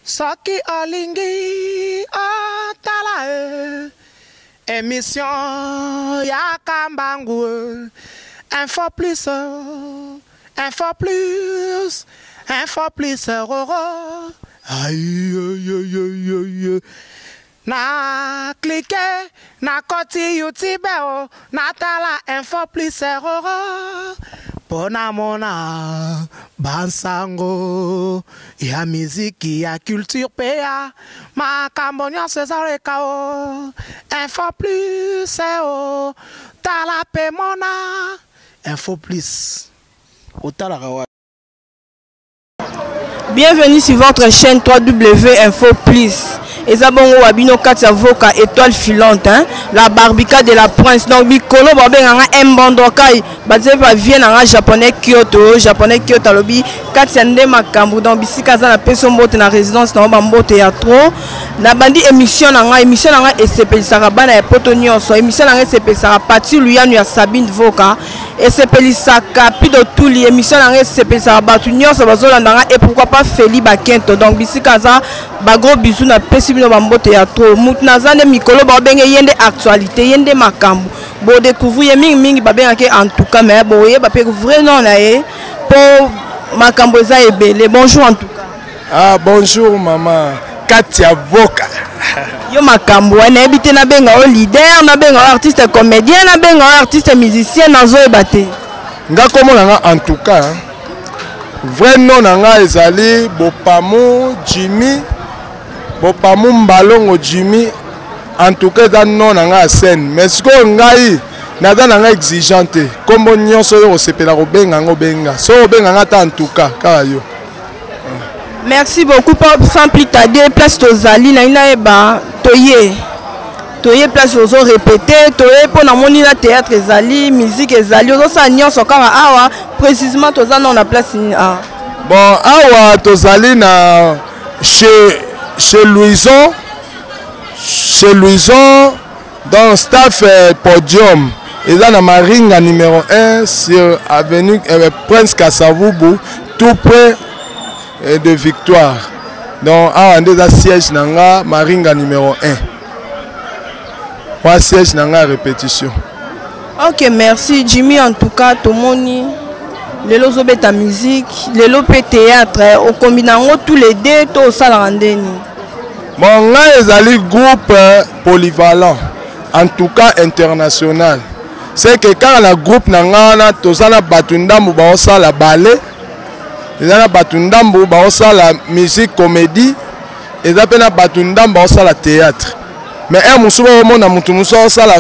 Soki olingi otala e emission ya kambangu e info plus info plus info plus roro aïe na clique na koti youtube o natala info plus roro mpo namona bansango ya miziki ya culture mpe ya makambo nyonso ezoleka o info plus o tala mpe mona info plus otalaka wa. Bienvenue sur votre chaîne 3W Info Plus. Eza bongo wa bino kati ya voka étoile filante hein? La barbica de la prince. Donc bikolo babenga nga mbondokai batie ba vie na nga japonais Kyoto, japonais Kyoto alobi kati ya nde makambo. Donc bisika aza na peso mbote na résidence na ba mbote ya trop. Na bandi émission na nga, émission na nga esepelisaka bana ya poto nyonso. Émission na nga esepelisaka Pati Luyanu ya Sabine Voka. Esepelisaka Pido Tuli, émission na nga esepelisaka bato nyonso bazolanda nga et pourquoi pas Feli Bakento. Donc bisika aza ba gros bisous na pesi bino ba mbote ya trop. Mutu naza nde mikolo ba benge ye nde actualité, ye nde makambo. Bo découvrir ye mingi mingi ba bengake en tout cas mais bo yeba pe vrai nom na ye po makambo eza ebele. Bonjour en tout cas. Ah bonjour maman Katia Voka. Yo makambo wana nayebi te, nabenga yo leader, nabenga yo artiste comédien, nabenga yo artiste musicien, nazoyeba te. Nga kombo na nga en tout cas vrai nom na nga ezali Bopamu Jimmy, Bopamu Mbalongo Jimmy. En tout cas eza nom na nga ya scène, mais sikoyo ngai naza na nga exigeant te. Kombo nyonso oyo kosepela kobenga ngo benga, soki obenga nga ata en tout cas kaka yo. Merci beaucoup pour sans plus tarder place tozali na nayeba toye toye place ozo répéter toye mpo namoni na théâtre ezali musique ezali ozosala nyonso kaka awa précisément toza nao na place nini awa? Bon awa tozali na chez Louison, chez Louison dans staff podium eza na Maringa numéro 1 sur avenue Prince Kasavubu tout près de Victoire. Donc awa nde eza siège na nga Maringa numéro 1. Moi siège na nga répétition. Ok, merci Jimmy. En tout cas tomoni lelo ozobeta musique, lelo pe théâtre, okombina yango tous les deux to osalaka ndeni? Bon ngai ezali groupe polyvalent, en tout cas international. C'est que kaka na groupe na nga wana toza na bato ndambu baosala ballet, eza na bato ndambu baosala musique comédie, eza pe na bato ndambu baosala théâtre. Mais un mosusu bakomona motu mosusu aosala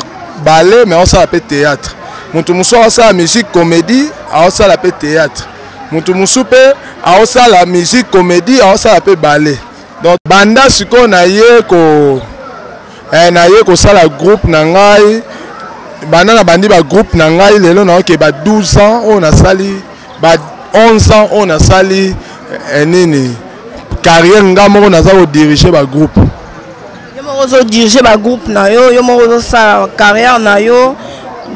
ballet mais aosala pe théâtre, motu mosusu aosala musique comédie aosala pe théâtre, motu mosusu pe aosala musique comédie aosala pe ballet. Donc banda sikoyo na ye ko na ye kosala groupe na ngai, banda na bandi ba groupe na ngai lelo na oke ba 12 ans oyo nasali, ba 11 ans oyo nasali nini carrière nga moko naza ko diriger ba groupe. Yo moko ozo diriger ba groupe na yo, yo moko ozosala carrière na yo.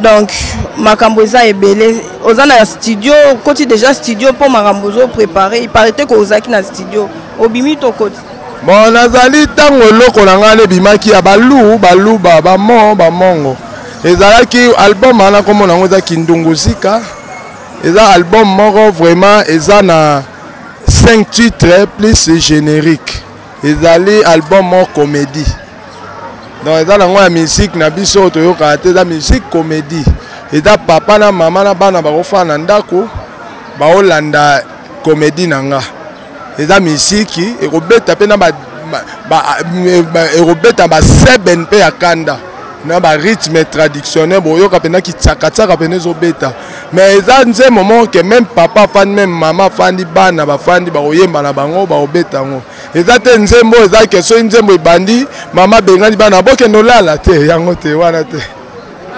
Donc makambo eza ebele, oza na studio, okoti déjà studio mpo makambo ozo préparer. Il paraît que ozalaki na studio, obimi to okoti? Bon nazali ntango eloko na ngai ebimaki ya balu, baluba, bamon, bamongo. Ezalaki album wana kombo nango eza Kindunguzika. Eza album moko vraiment eza na 5 titres plus générique. Ezali album moko comédie. Donc eza nango ya musique na biso toyokaka te, eza musique comédie. Eza papa na mama na bana bakofana na ndako baolanda comédie na nga. Eza musique ekobeta pe na ba, ba, ba, ekobeta ba seben pe ya kanda na ba rythme traditionnel boyoka pena kitsakatsaka pena ezobeta. Mais eza nzembo moko ke même papa afandi, même mama afandi, bana bafandi bakoyemba na bango bakobeta yango. Eza te nzembo eza ke soki nzembo ebandi mama bengani bana bokende olala te, yango te wana te.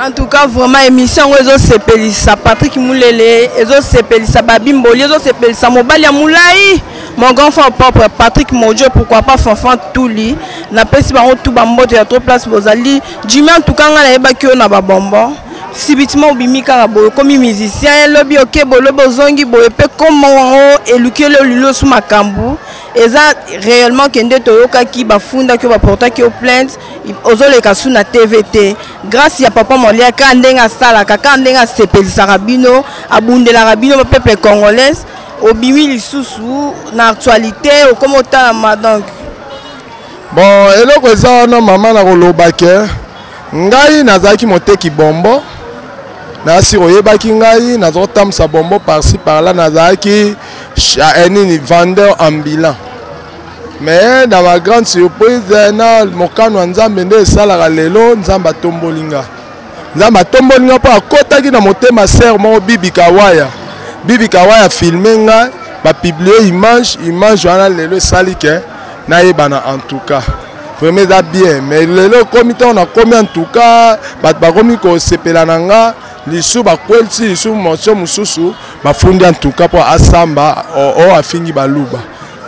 En tout cas vraiment émission yango ezosepelisa Patrick Mulele, ezosepelisa Babi Mboli, ezosepelisa mobali ya Mulai, mon grand frère propre Patrick Mojo, pourquoi pas Fanfan Tuli. Napesi bango tout ba mbote ya trop place bozali. Jimmy en tout cas nga nayebaki yo na ba bonbon. Subitement obimi kaka boye okomi musicien, lobi oke boye, lobi ozongi boye, pe kombo yango eluki yo lelo su makambo. Eza réellement que nde toyokaki bafundaki yo, baportaki yo plainte, ozoleka su na TV te. Grâce ya papa Molière, kaka ndenge asalaka, kaka ndenge asepelisaka bino, abundelaka bino peuple congolaise, obimi lisusu na actualité, okomi otalama. Donc bon, eloko eza wana, mama, na koloba ke ngai nazalaki moteki bombo. Nasi oyebaki ngai nazotambusa bombo par-ci par-là, nazalaki nini, vendeur ambulant. Mais na ma grande surprise, na mokano ya Nzambe nde esalaka, lelo Nzambe atomboli nga. Nzambe atomboli nga mpo akɔtaki na motema sere moko, Bibi Kawaya. Bibi Kawaya filme nga, bapublier image. Image wana lelo esali ke nayebana. En tout cas, vraiment eza bien. Mais lelo ekomi ntango nakomi, en tout cas bato bakomi kosepela na nga lisu, bakwelisi lisu motion mosusu, bafundi en tout cas mpo asamba o afingi Baluba,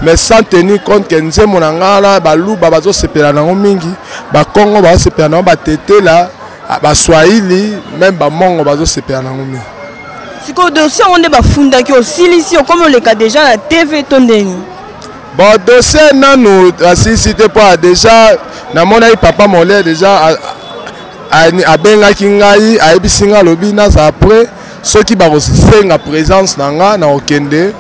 mais sans tenir compte ke nzembo na ngai wana, Baluba bazosepela nango mingi, Bakongo bazosepela nango, Batetela, Baswahili, même Bamongo bazosepela nango mingi. Sikoyo dossier yango nde bafundaki, osilisi, okomi oleka déjà na TV to ndeni? Bon, dossier nanu asilisi te, mpo déjà namonaki papa Molière déjà abengaki ngai, ayebisi ngai, alobi naza après soki bakosenga présence na nga, na kokende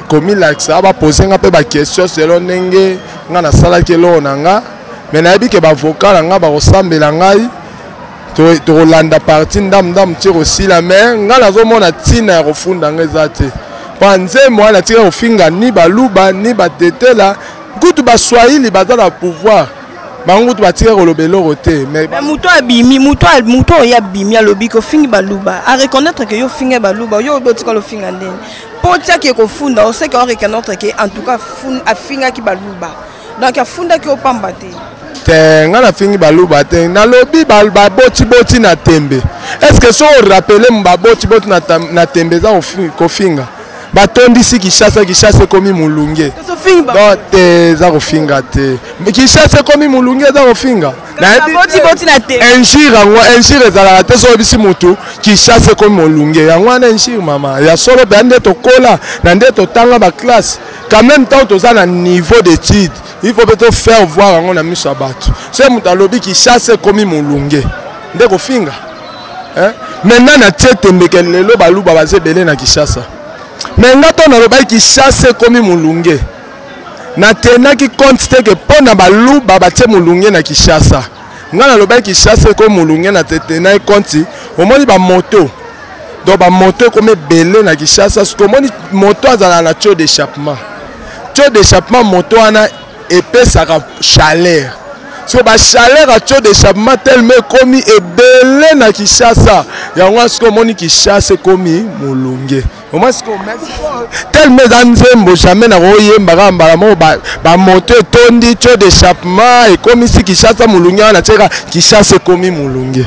komilakisa, bapose nga mpe baquestion selon ndenge nga nasalaki eloko na nga. Mais nayebi ke baavocat na nga bakosambela ngai, tokolanda parti ndamu ndamu ti kosila. Mais nga nazomona ntina ya kofunda nga eza te, mpo nzembo wana tika kofinga ni Baluba ni Batetela, kutu Baswahili baza na pouvoir, bango kutu batika koloba eloko te. Mais moto abimi, moto oyo abimi alobi kofingi Baluba, areconnaître ke yo ofinga Baluba. Yo oyebi otikala ofinga ndeni mpo otiaki ekofunda, oseki areconnaître ke en tout cas afingaki Baluba, donc afundaki opamba te. Te, ngai nafingi Baluba te. Nalobi babotiboti na tembe. Est ce que so orappeler babotiboti na tembe eza kofinga? Batondisi Kinshasa, Kinshasa ekomi molunge. Donc te, eza kofinga te. Kinshasa ekomi molunge, eza kofinga? Injure yango, injure ezalaka te. So oyebisi motu Kinshasa ekomi molunge, yango wana injure, mama. Ya solo mpenza, nde tokola na nde totanga baclasse quand même, ntango toza na niveau d'étude, il faut mpe tofaire voir yango na miso ya bato. So moto alobi Kinshasa ekomi molunge, nde kofinga? Maintenant natie tembeke, lelo Baluba baza ebele na Kinshasa. Mais nga to nalobaki Kinshasa ekomi molunge, natenaki compte te ke mpo na Baluba batie molunge na Kinshasa. Nga nalobaki Kinshasa ekomi molunge, natenaki compte, omoni bamoto, donc bamoto ekomi ebele na Kinshasa. Soki omoni moto azalaka na tuyau d'échappement, tuyau d'échappement moto wana epesaka chaleur. So bachaleur ya tuyau d'échappement tellement ekomi ebele na Kinshasa, yango wana soki omoni Kinshasa ekomi molunge, omoi sikoyo tellement eza nzembo, jamais nakoyemba kaka mbala moko bamoto etondi, tuyau d'échappement ekomisi Kinshasa molunge. Wana natieka Kinshasa ekomi molunge.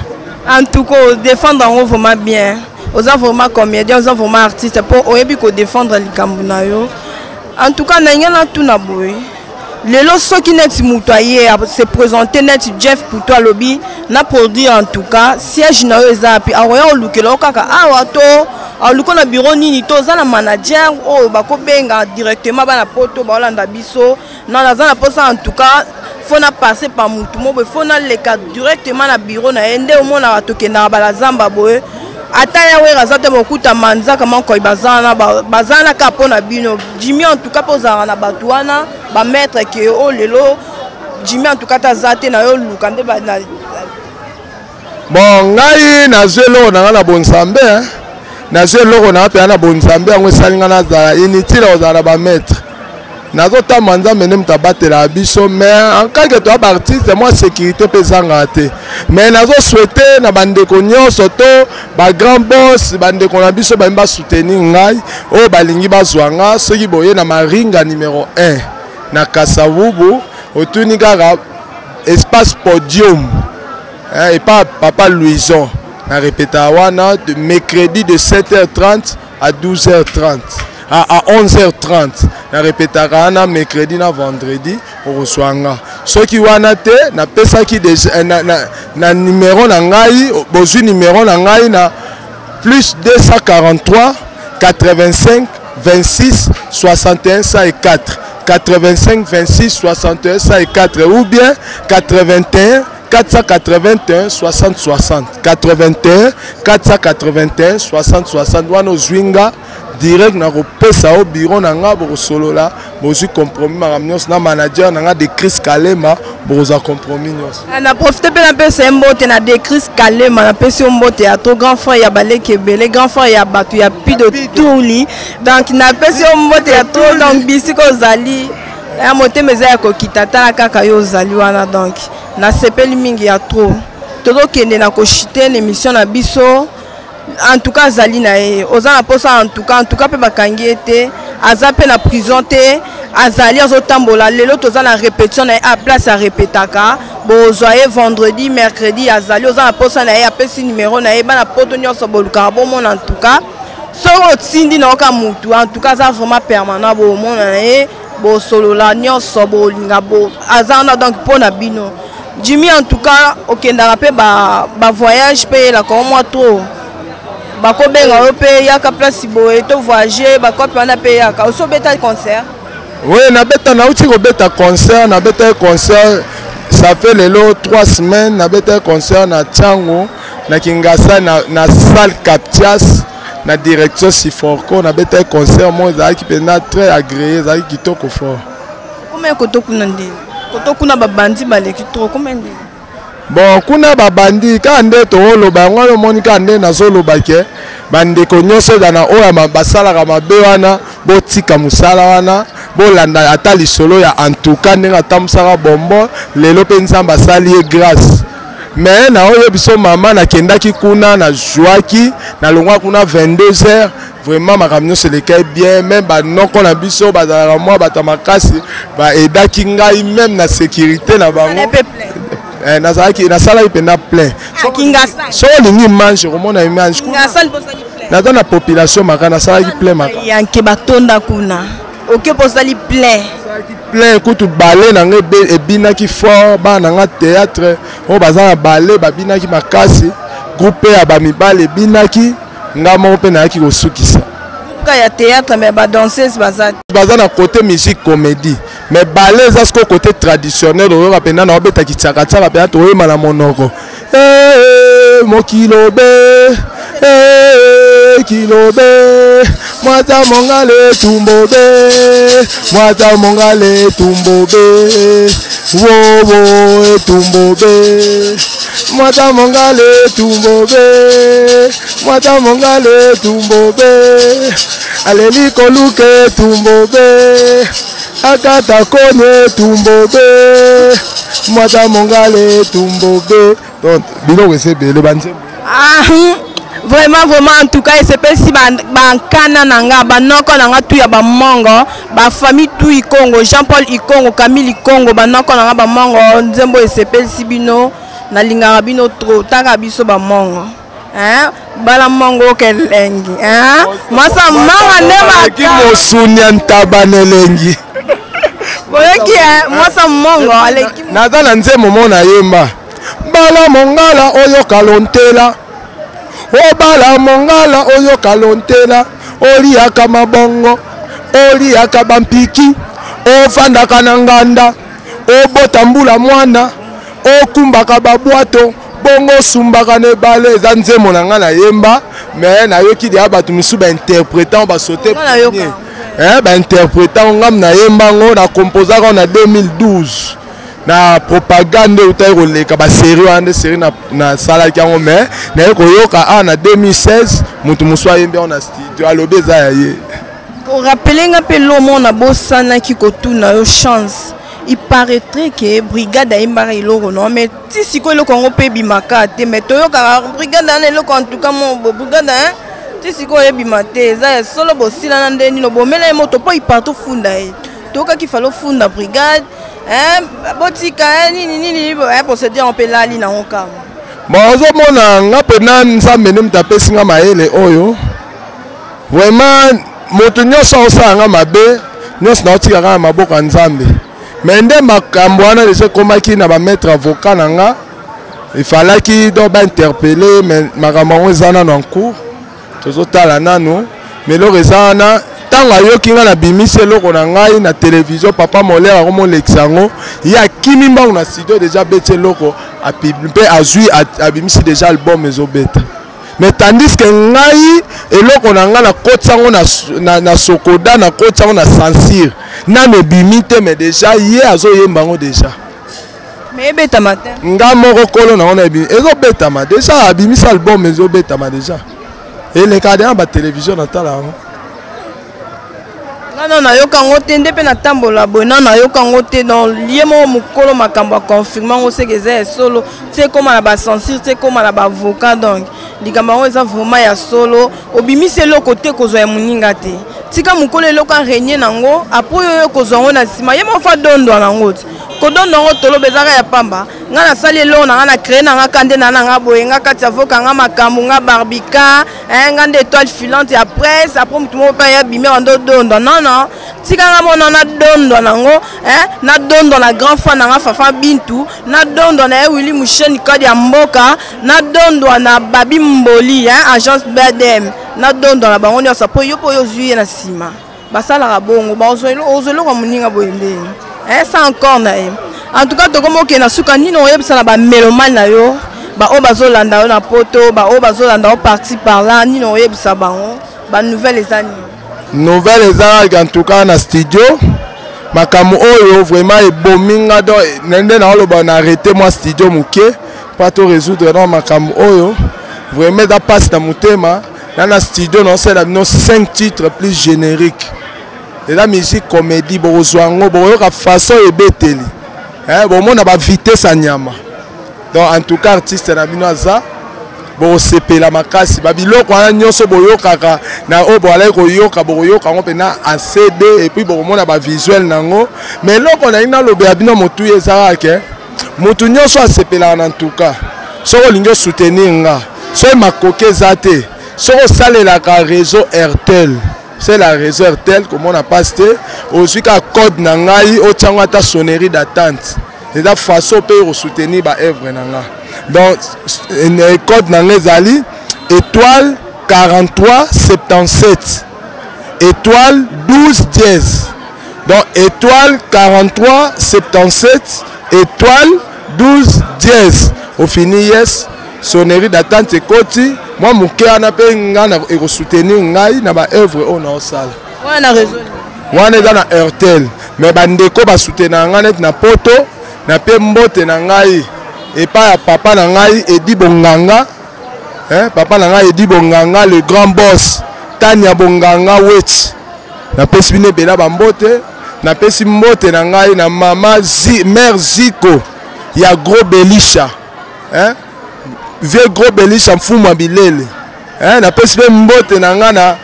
En tout cas, défendre yango vraiment bien. Oza vraiment comédien, oza vraiment artiste, mpo oyebi kodéfendre likambo na yo. En tout cas, na ngai natuna boye: lelo soki neti moto aye se présente neti Jeff Puto, alobi na produire, en tout cas siège na yo eza api? Akoya olukela yo kaka awa to aluka na bureau nini, to oza na manager oyo bakobenga directement? Bana Poto baolanda biso non, naza na mposa, en tout cas faut na passer par mutu mo boye, faut naleka directement na bureau na ye. Nde omonaka tokendaka balazamba boye, ata ya Wera aza te, bokuta manzaka makoi baza wana, baza wana kaka mpo na bino. Jimmy, en tout cas mpo ozalaka na bato wana, bamaître ke oyo lelo Jimmy, en tout cas ta aza te na yo, luka nde. Bon, ngai nazwi eloko na ngai na bonzambe, nazwi eloko na ngai mpenza na bonzambe. Yango esali ngai nazala inutile kozala na bamaître. Nazotamba Nzambe nde moto abatelaka biso. Mais en cas ke toya baartiste, mwa sécurité mpe ezangaka te. Mais nazosouhaite na bandeko nyonso to bagrand boss, bandeko na biso balingi basoutenir ngai, oyo balingi bazwa nga, soki boye na Maringa numéro 1 na Kasavubu, otuni kaka espace Podium epa papa Louison, na répéta wana de mercredi de 7h30 à 12h30, à 11h30. Na répétaka wana mercredi na vendredi. Okozwa nga soki wana te, napesaki déjà na numéro na ngai. Bozwi numéro na ngai na plus 243 85 26 61 104. 85 26 61 104 ou bien 81 481 60 60 81 481 60 60 wana ozwi nga direct nakopesa yo biro na nga bokosolola bozwi compromis makambo nyonso na manager na nga de Chris Kalema bokozwa compromis nyonso. Ah, na profite mpe napesa ye mbote na de Chris Kalema, napesi yo mbote ya trop grand frère ya baleki ebele, grand frère ya bato ya pido tuli, donc napesi yo mbote ya trop, donc bisika ozali ya motema eza ya kokita, tala kaka yo ozali wana, donc nasepeli mingi ya trop. Tozokende na koshite na émission na biso. En tout cas azali na ye, oza na posa en tout cas, en tout cas mpe bakangi ye te, aza mpe na prison te, azali azotambola. Lelo toza na répétition na ye a place arepetaka, bozwa ye vendredi, mercredi, azali oza na posa na ye, apesi numero na ye, bana poto nyonso bolukaka bomona. En tout cas soki otindi na oka mutu, en tout cas aza vraiment permanent, bomona na ye, bosolola nyonso bolinga bo aza wana donc mpo na bino. Jimmy, en tout cas okendaka mpe ba voyage mpe eyelaka yo mwa trop, bakobenga yo mpe yaka place boye to voyage, bakope wana mpe yaka osi obeta concert? Oui, nabeta, nauti kobeta concert, nabeta concert ça fait lelo 3 semaines, nabeta concert na Tshangu na Kingasa na salle Captias na direction Siforco, nabeta concert moko ezalaki mpenza très agréé, ezalaki kitoko fort. Koma koto kuna nde koto kuna babandi baleki trop, koma nde Bon, kuna babandi kaka nde tooloba yango wana, omoni kaka nde nazoloba ke bandeko nyonso eza na oyo basalaka mabe wana, botika mosala wana, bolanda ata lisolo ya antuka ndenge atambusaka bombo lelo mpe Nzambe asali ye grâce. Mais na oyo biso mama nakendaki kuna, nazwaki nalongwa kuna 22 heures, vraiment makambo nyonso elekai bien, même banoko na biso bazalaka mwa bato ya makasi, baedaki ngai même na sécurité na bango. Nazalaki nasalaki mpenza plein. Soki olingi image, okomona image naza na population maka, nasalaki plein maka yanke batonda kuna, oke mpo osali plein. Plein kutu, bale na ngai ebinaki fort, bana na nga théâtre oyo baza na bale babinaki makasi, groupe ya bamibale ebinaki, nga moko mpe nayaki kosukisa. Ka ya théâtre, mais badanseuse baza Baza na côté musique comédie, mais bale eza sikoyo côté traditionnel, oyoka mpenza na obetaki tiakatiaka mpenza, toyema na monoko mokilobe kilobe mwata mongale tumbobe mwata mongale tumbobe wowo etumbobe mwata mongale tumbobe mwata mongale tumbobe aleli koluke tumbobe akata konye tumbobe mwata mongale tumbobe. Donc biloko eza ebele, banzembo. Ah, vraiment vraiment, en tout cas esepelisi bankana na nga, banoko na nga tu ya bamongo, bafamille tu Ikongo, Jean Paul Ikongo, Camille Ikongo, banoko na nga bamongo, nzembo esepelisi bino, nalingaka bino trop, taka biso bamongo, hein? Bala mongo okelengi, hein? Mwasa manga nde maka mosuni ya ntaba na elengi. Boyoki, mwasa mongo aleki. Naza na nzembo mo nayemba, bala mongala oyoka lontela, obala mongala oyoka lontela, oliaka mabongo, oliaka bampiki, ofandaka na nganda, obota mbula mwana, okumbaka babwato, bongo osumbaka na ebale. Eza nzembo na ngai nayemba, mais nayoki deya bato mosusu bainterprétant basote bainterprétant. Ngam nayemba yango, nakomposaka na 2012 na propagande eutaki koleka basérie wana, nde série nasalaki yango, mais naye koyoka awa na 2016 moto mosusu ayembi yango na studio, alobi eza ya ye. Orappeler nga mpe lomo nabosanaki kotuna yo chance. Il paraîtrait que brigade ayembaka eloko no, mais ti sikoyo eloko yango mpe ebimaka te, mais toyokaka brigade wana eloko, en tout cas mo brigade, hein, ti sikoyo ebima te. Eza ya solo bosilana nde nino bomela ye moto mpo ipart ofunda ye, toyokaki falo ofunda brigade, botika nini nini, procédure mpe elali nango kaka. Bon, ozomona nga mpena Nzambe nde moto apesi nga mayele oyo. Vraiment moto nyonso aosala nga mabe nyonso, naotika kaka na maboko ya Nzambe. Mais nde makambo wana deja ekomaki na bamaître avocat na nga, efalaki donc bainterpeller, mais makambo yango eza nano en cours, tozotala nano. Mais eloko eza wana, ntango ayoki ngai nabimisi eloko na ngai na televizio, papa Molière akomolekisa yango, ye akimi mbangu na studio deja, abeti eloko mpe azwi, abimisi deja album ezobeta. Mais tandis que ngai, eloko na ngai, nakotisa yango na Sokoda, nakotisa yango na censure, nano ebimi te, mais deja ye azoyemba yango deja. Mais ebetama te. Nga moko kolo nango na ebimi, ezobetama deja, abimisi album, ezobetama deja, eleka deja na batelevizio, natala yango. Nga nano nayoka yango te, nde mpe natambola boye, nano nayoka yango te. Donc ye moko mokolo makambo aconfirme yango, seke eza ya solo ti ekóma na bacensure, ti ekóma na baavocat. Donc likambo yango eza vraiment ya solo. Obimisi eloko te, kozwa ya moninga te. Tika mokolo eloko arenie nango, apres oyo oyo kozwa yango na nsima, ye moko fa dondwa nango ti kodondwa yango. Toloba ezaka ya pamba. Nga nasali eloko na nga, na créé na nga ka nde na nga boye, nga kati avoka nga makambo nga barbika, nga nde étoile filante ya presse. Apres motu moko mpe aya bimi ando dondwa. Non, non, tika nga mona nadondwa nango, nadondwa na grand frère na nga Fafa Bintu, nadondwa na ye Willi Musheni kadi ya mboka, nadondwa na Babi Mboli, agence BDM, nadondwa na bango nyonso. Po yo mpo oyo ozwi ye na nsima, basalaka bongo, ozwa eloko ya moninga boye ndeni sa encore na ye. En tout cas, tokomi okende na suka. Nini oyebisa na bamélomane na yo, baoyo bazolanda yo na Poto, baoyo bazolanda yo parti par là? Nini oyebisa bango? Banouvelle eza nini? Nouvelle eza kaka, en tout cas na studio, makambo oyo vraiment ebomi nga. Donc nde naoloba na arrêté mwa studio moke mpo to résoudre na makambo oyo. Vraiment eza mpasi na motema. Na studio naosala bino 5 titres plus générique, eza musique comédie. Bokozwa yango, bokoyoka façon ebeteli, bomona bavitesse ya nyama. Donc en tout cas, artiste na bino aza, bokosepela makasi. Babiloko wana nyonso boyokaka na oyo boalaki koyoka, bokoyoka yango mpena en CD et puis bokomona bavisuel nango. Mais eloko nalingi nalobela bino motuya eza kaka ke motu nyonso asepelaka na ntuka. Soki olingi osoutenir nga, soki makoki eza te, soki osalelaka réseau Airtel, c'est la réseau Airtel, komona mpasi te, ozwi kaka code na ngai, otiango ata sonnerie d'attente, eza façon mpe kosoutenir baœuvre na nga. Donc code na ngai ezali étoile 43 77 étoile 12 dièse. Donc étoile 43 77 étoile 12 dièse, ofini yes, sonnerie d'attente ekoti mwa moke wana mpe ngai ekosoutenir ngai na baœuvre oyo naosala. Wana réseau? Wana eza na Airtel. Mais bandeko basoutenaka ngai neti na Poto, na mpe mbote na ngai epai ya papa na ngai Edi Bonganga, hein, papa na ngai Edi Bonganga, le grand boss Tania Bonganga Weti, napesi bino ebela bambote. Napesi mbote na ngai na mama mare Ziko ya Gros Belisha, hein? Vieux Gros Belisha, mfumu ya bilele, hein? Napesi mpe mbote na ngai na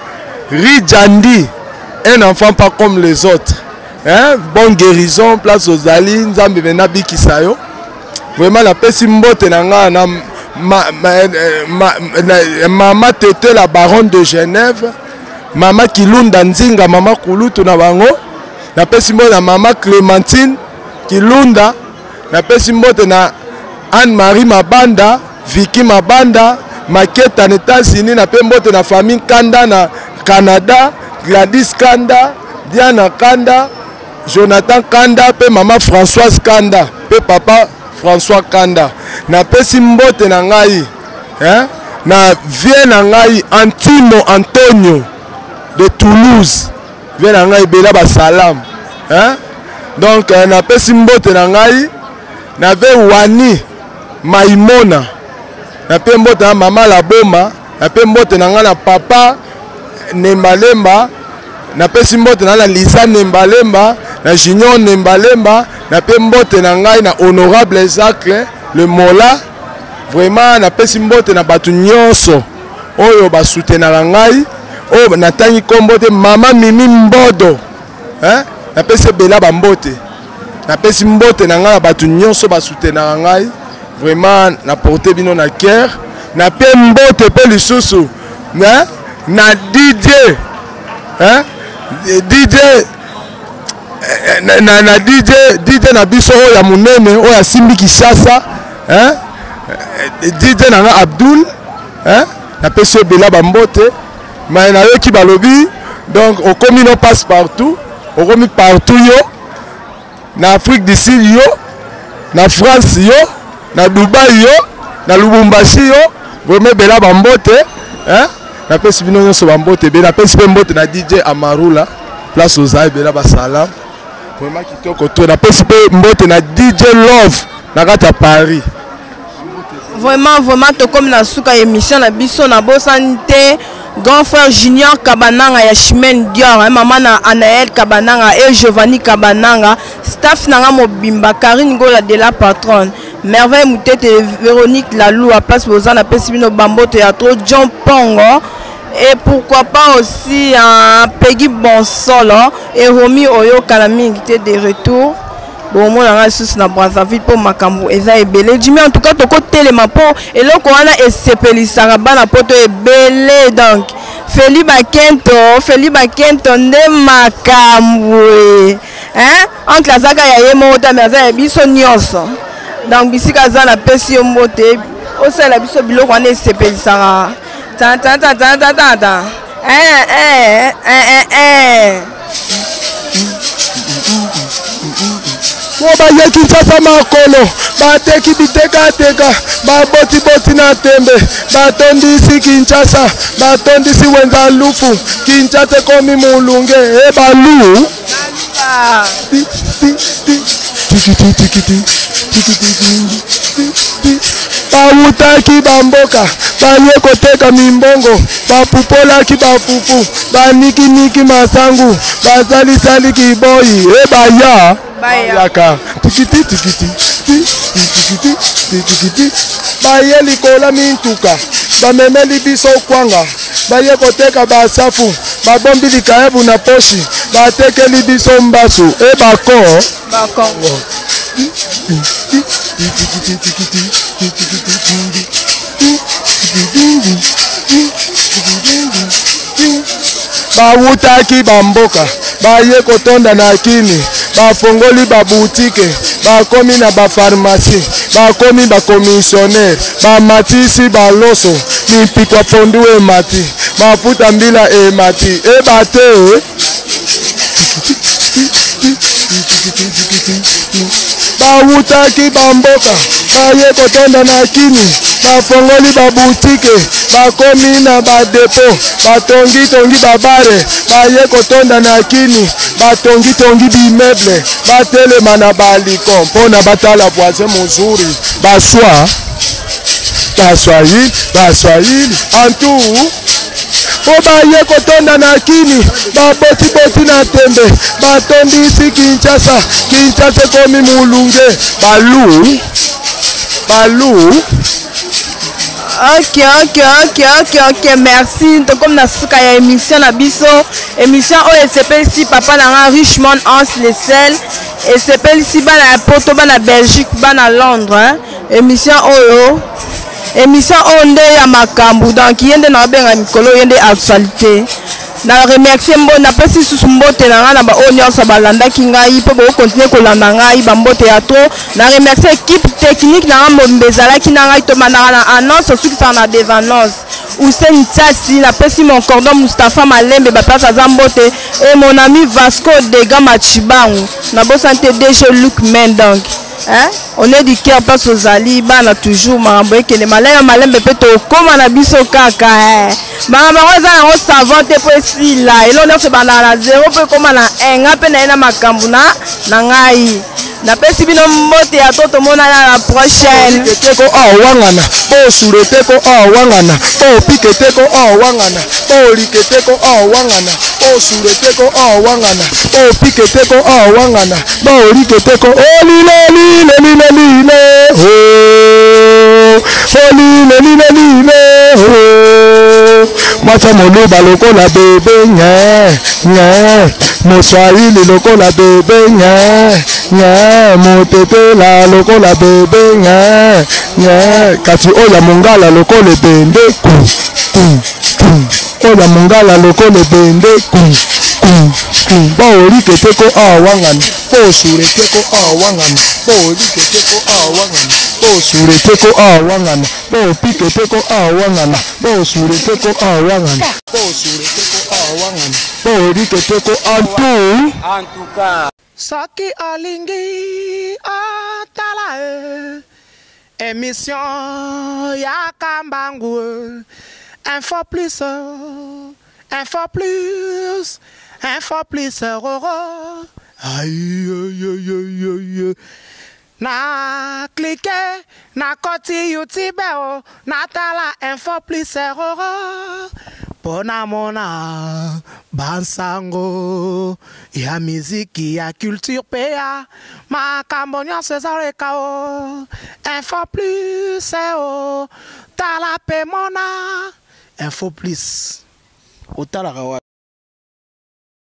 Rijandi, un enfant pas comme les autres, hein? Bonne guérison place ozali, Nzambe mena abikisa yo vraiment. Napesi mbote na ngai na mama Tete, la baronne de Genève, mama Kilunda Nzinga, mama kulutu na bango. Napesi mbote na mama Clémentine Kilunda. Napesi mbote na Anne-Marie Mabanda, Viki Mabanda Maketa na États-Unis. Nape mbote na famille Kanda na Canada, Gladys Kanda, Diana Kanda, Jonathan Kanda mpe mama Françoise Kanda mpe papa François Kanda. Napesi mbote na ngai, hein? Na vie na ngai Antimo Antonio de Toulouse, vie na ngai ebela basalam, hein? Donc napesi mbote na ngai na ve Wani Maimona, nape mbote na mama Laboma, nape mbote na ngai na papa Nembalemba, napesi mbote na Lisa Nembalemba, na Junior Nembalemba, nape mbote na ngai na honorable Zacle le Mola. Vraiment napesi mbote na bato nyonso oyo basoutenaka ngai, oyo natangi nkombo te, mama Mimi Mbodo, hein? Napesi ebela bambote. Napesi mbote na ngai na bato nyonso basoutenaka ngai. Vraiment naporte bino na cœur. Nape mbote mpe lisusu na Didier, hein? Didier na DJ na biso oyo ya monene, oyo asimbi Kinshasa, hein? DJ na nga Abdul, hein? Napesi ebela bambote. Me nayoki balobi Donc okomi no passe partout, okomi partout yo na Afrique du Sud yo, na France yo, na Dubaï yo, na Lubumbashi yo, vraiment ebela bambote hein? Napesi bino nyonso bambote ebele, napesi mpe mbote na DJ Amarula place oza, ebela basalam vraiment kitoko to. Napesi mpe mbote na DJ Love na kati ya Paris. Vraiment, vraiment, tokomi na suka ya émission na biso. Nabosani te grand frère Junior Kabananga ya Chimène Dior, hein, maman na Anaël Kabananga et Giovanni Kabananga, staff nanga mobimba, Karine Gola de la patronne, Merveille Mutete, Véronique Lalou, à place boza, napesi bino bambote ya trop, John Pongo et pourquoi pas aussi hein, Peggy Bonsolo et Romy Oyo kala mingi te de retour. Bomona ngai lisusu na Brazzaville mpo makambo eza ebele. Jimi, en tout cas tokotelema mpo eloko wana esepelisaka bana poto ebele. Donc Feli Bakento, Feli Bakento nde makambo, hein? Oncle azaka ya ye moko te, mais aza ya biso nyonso. Donc bisika aza, napesi yo mbote, osalela biso biloko wana esepelisaka. Ta ta ta ta ta ta ta. Eh, eh, eh, eh, eh. Po baye Kinshasa makolo, bateki bitekateka, babotiboti na tembe, batondisi Kinshasa, batondisi wenza lufu. Kinshasa ekomi molunge e balu. Ti, ti, ti, tikiti, tikiti, tikiti, ti, ti. Bawutaki bamboka, baye koteka mimbongo, bapupolaki bafufu, banikiniki masangu, basalisali kiboyi e baya. Bayaka tikiti tikiti ti tikiti tikiti. Baye likola mintuka, bamemeli biso kwanga, baye koteka basafu, babombi likayebu na poshi, batekeli biso mbasu e bako. Bakongo. Bawutaki bamboka, baye kotonda na kini, bafongoli babutike, bakomi na bafarmasi, bakomi bakomissionnaire, bamatisi baloso, mipikwa pondu emati, mafuta mbila emati ebate. Bawutaki bamboka, baye kotonda na kini, bafongoli babutike, bakomi na badepo, batongitongi babare, baye kotonda na kini, batongitongi bimeble, batelema na baliko mpona batala voisin mozuri. Baswa baswahili, baswahili antu po baye kotonda na kini, babotiboti na tembe, batondisi Kinshasa. Kinshasa ekomi molunge, balu balu. Ok, merci. Tokomi na suka ya émission na biso, émission oyo esepelisi papa na nga Richmond Hans Lesel, esepelisi bana ya Poto, bana Belgique, bana Londres, hein? Émission oyo, émission oyo nde ya makambo. Donc ye nde naobenga mikolo, ye nde actualité. Na remercie mbo, napesi lisusu mbote na ngai na baoyo nyonso balandaki ngai mpo bokokontinue kolanda ngai, bambote ya trop. Na remercie équipe technique na ngai mobimba ezalaki na ngai, tobandaka na annonce, osukisaka na des annonces. Hussein Tiasi, napesi mon cordon Mustapha Malembe, baplace aza mbote, et mon ami Vasco Dega Machibangu. Nabosani te DG Luc Mendong, hein? On est du cœur, place ozali bana, toujours makambo ekende malembe malembe mpe tokóma na biso kaka, eh. Makambo yango eza yango savant te mpo esila. Eloko nyonso ebandaka na 0 mpo ekóma na 1. Nga mpe na ye na makambo na ngai, napesi bino mbote ya to, tomonana na prochaine. Teko awangana osure, teko awangana opike, teko awangana olike, teko awangana osure, teko awangana opike, teko awangana baolike, teko olilelilelilelile o olilelilelile o. Mwasa moluba lokola bebe nye nye, moswahili lokola bebe nye nye, motetela lokola bebe nye nye, kasi oyo ya mongala lokola ebende ku ku ku, oyo ya mongala lokola ebende ku ku ku. Baolike teko awangana osure, teko awangana olike, teko awangana osure, teko awangana opike, teko awangana osure, teko awangana osure, teko awangana. Mpo oyebi ke te ko en tout. En tout cas. Soki olingi otala e émission ya Kambangu e, Info Plus, Info Plus, Info Plus roro. Aïe, aïe, aïe, aïe, aïe. Na clique na koti YouTube o natala Info Plus roro mpo namona bansango ya miziki, ya culture mpe ya makambo nyonso ezaleka o Info Plus o. Tala mpe mona Info Plus. Otalaka wapi?